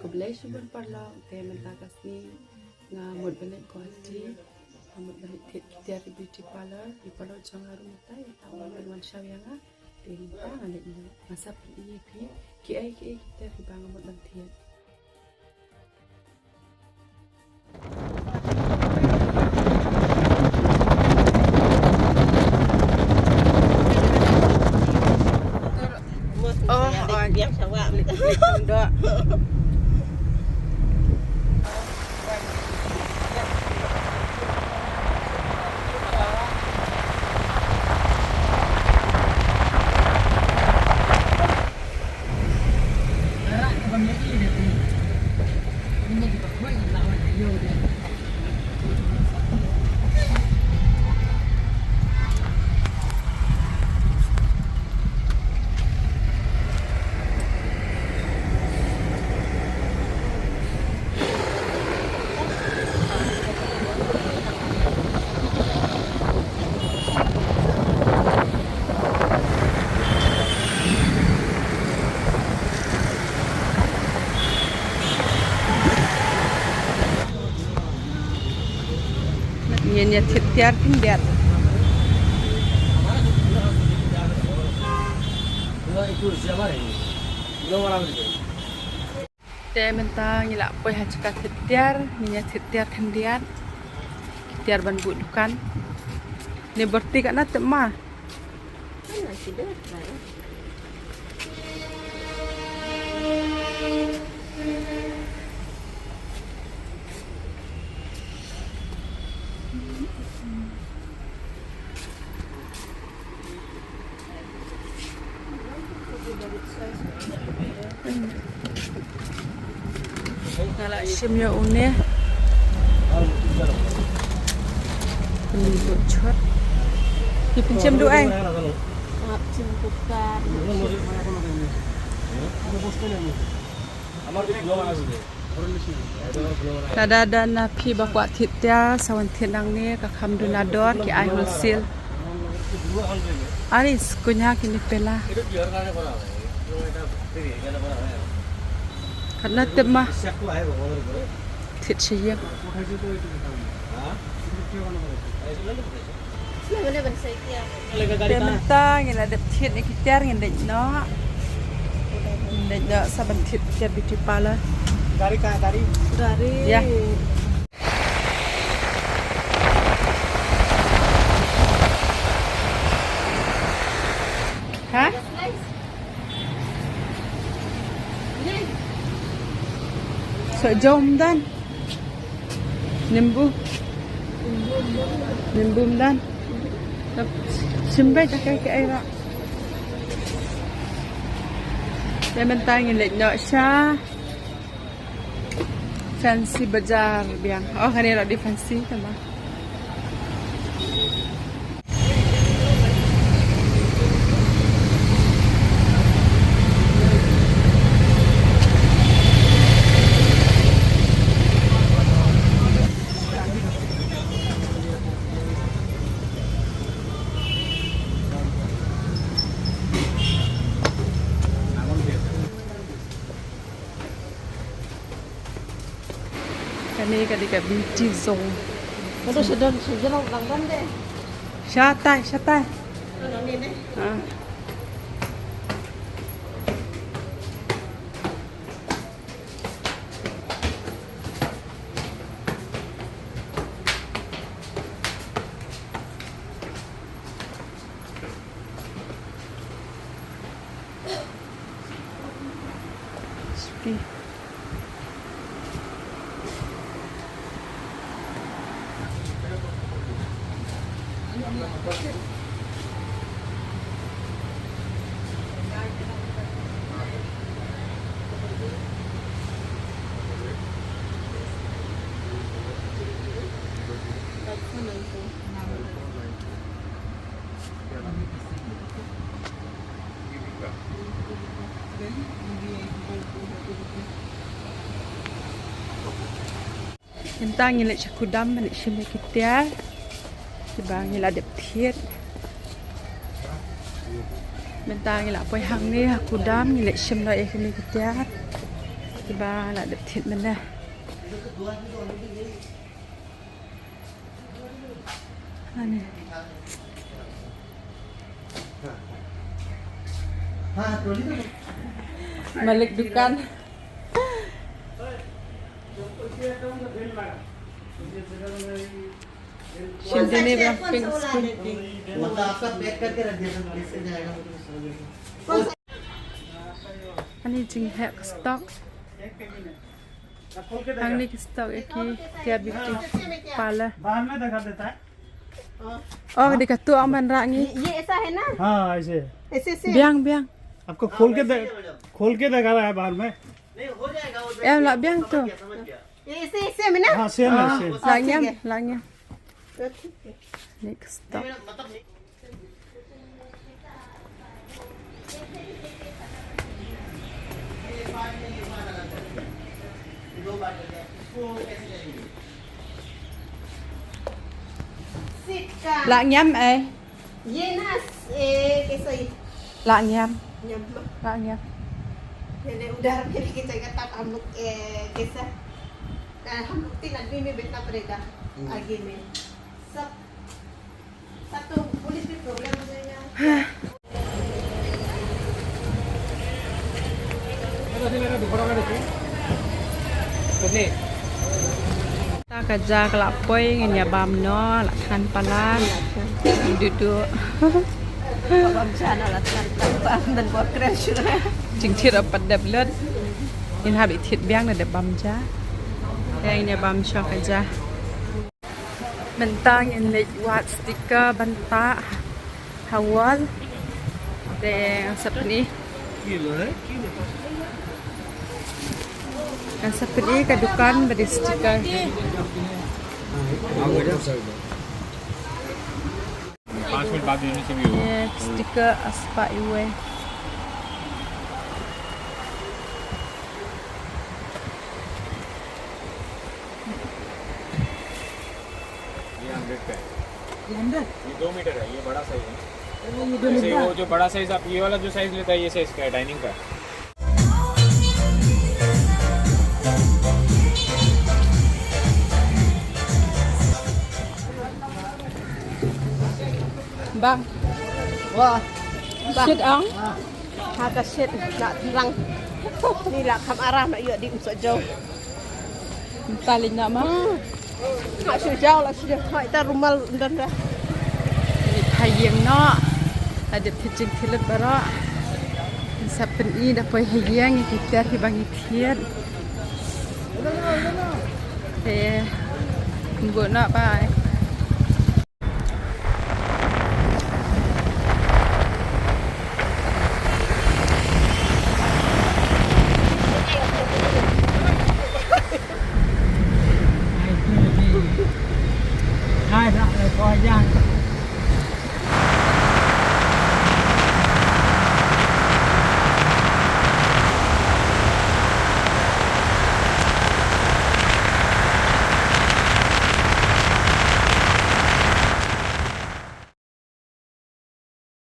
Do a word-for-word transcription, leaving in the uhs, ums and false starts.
Khublei shibun paralok, te mynta ka sngi nga mut ban leit Guwahati, nga mut ban leit thied ki tiar ki beauty parlour, ki paralok jong nga ruh mynta ïa ka wan ban wan shaw ïa nga. Te mynta nga leit noh, nga sa pyni ïa phi kiei kiei ki tiar kiba nga mut ban thied. Oh, oh. Ngin ïa thied tiar khyndiat. Te mynta ngi la poi ha jaka thied tiar, ngin ïa thied tiar khyndiat. Ki tiar ban buh dukan. Ne byrti katno tip ma? Nga la shim ïa une. Pynbut shot. Ki pynshim duh ai. Lada don na phi ba kwah thied tiar, sa wan thied nangne, ka kham duna dor, ki ai wholesale. Aris, kunya kine pela. Katno tip ma? Thied shi ïa. Te mynta ngi la dep thied ïa ki tiar, ngin leit noh. Ngin leit noh sa ban thied tiar beauty parlour. Gari ka, gari? Gari. Ïa. Ha? Sohjaw ym don. Nimbu. Nimbu ym don. Shim beit da kaei kaei ruh. Te mynta ngin leit noh sha Fancy Bazaar biang. Oh, kane ruh dei Fancy tama. Kane ka dei ka beauty zone. Ka dei sha don, sha don lang don de. Shatai, shatai. Ah. Mynta ngi leit sha Kudam, ngi leit shim ïa ki tiar kiba ngi la dep thied. Mynta ngi la poi hangne ha Kudam, ngi leit shim noh ïa kine ki tiar. Ba la dep thied mynne. Ani. Malik dukan. Shindini ba pink screen. मतलब आपका पैक करके रख दिया था, इससे जाएगा। Ani jingheh ka stock. Ani ka stock eki tiar beauty parlor. बाहर में दिखा देता है। Oh, di katu aman rangi. ये ऐसा है ना? हाँ, ऐसे। ऐसे ऐसे। Biang, biang. आपको खोल के दे-, खोल के दिखा रहा है बाहर में। Em la biang tu. ये ऐसे ऐसे में ना? हाँ, सेम है, सेम। La ngiam, la ngiam. तो ठीक है। Next stop. Sit ka. La ngiam ai. ये ना, ए, कैसा ये? La ngiam. Ngiam. La ngiam. पहले उधर, पहले की जगह तब हम लोग, ए, कैसा? अ, हम लोग तीन आदमी में बैठना पड़ेगा। हम्म। आगे में। सब, सब तो पुलिस भी प्रॉब्लम हो जाएगा। Ta ka ja ka la poi, ngin ïa bam noh, la khan palat. Duh duh. Bam ja noh, la khan palat, ban bor crash. Jingthied pat dep lut. Ngin hap ïa thied biang, la dep bam ja. Te ngin ïa bam shuwa ka ja. Mynta ngin leit wad sticker ban tah ha wall. Te ngan sa pyni. Ngan sa pyni ka dukan ba die sticker. पाँच मिनट बाद देने से भी होगा। Ye sticker a spah iwei. ये हंड्रेड का है। ये हंड्रेड? ये दो मीटर है, ये बड़ा साइज है ना। ये दो मीटर। वो जो बड़ा साइज, आप ये वाला जो साइज लेता है, ये साइज का है, डाइनिंग का। Bang. Wah. Bang. Shit ang. Ah. Ha ka shit na tyrang. Ni la kham aram na ïoh di um soh jaw. Paling na ma. Hmm. Ha shu jaw la shu jaw. Ha ita rumal ndan da. Ni pha ïeng noh. Adep thit jingthilit baroh. Sa pyni da poi ha ïeng ïa ki tiar kiba ngi thied. Te ngi buh noh bye.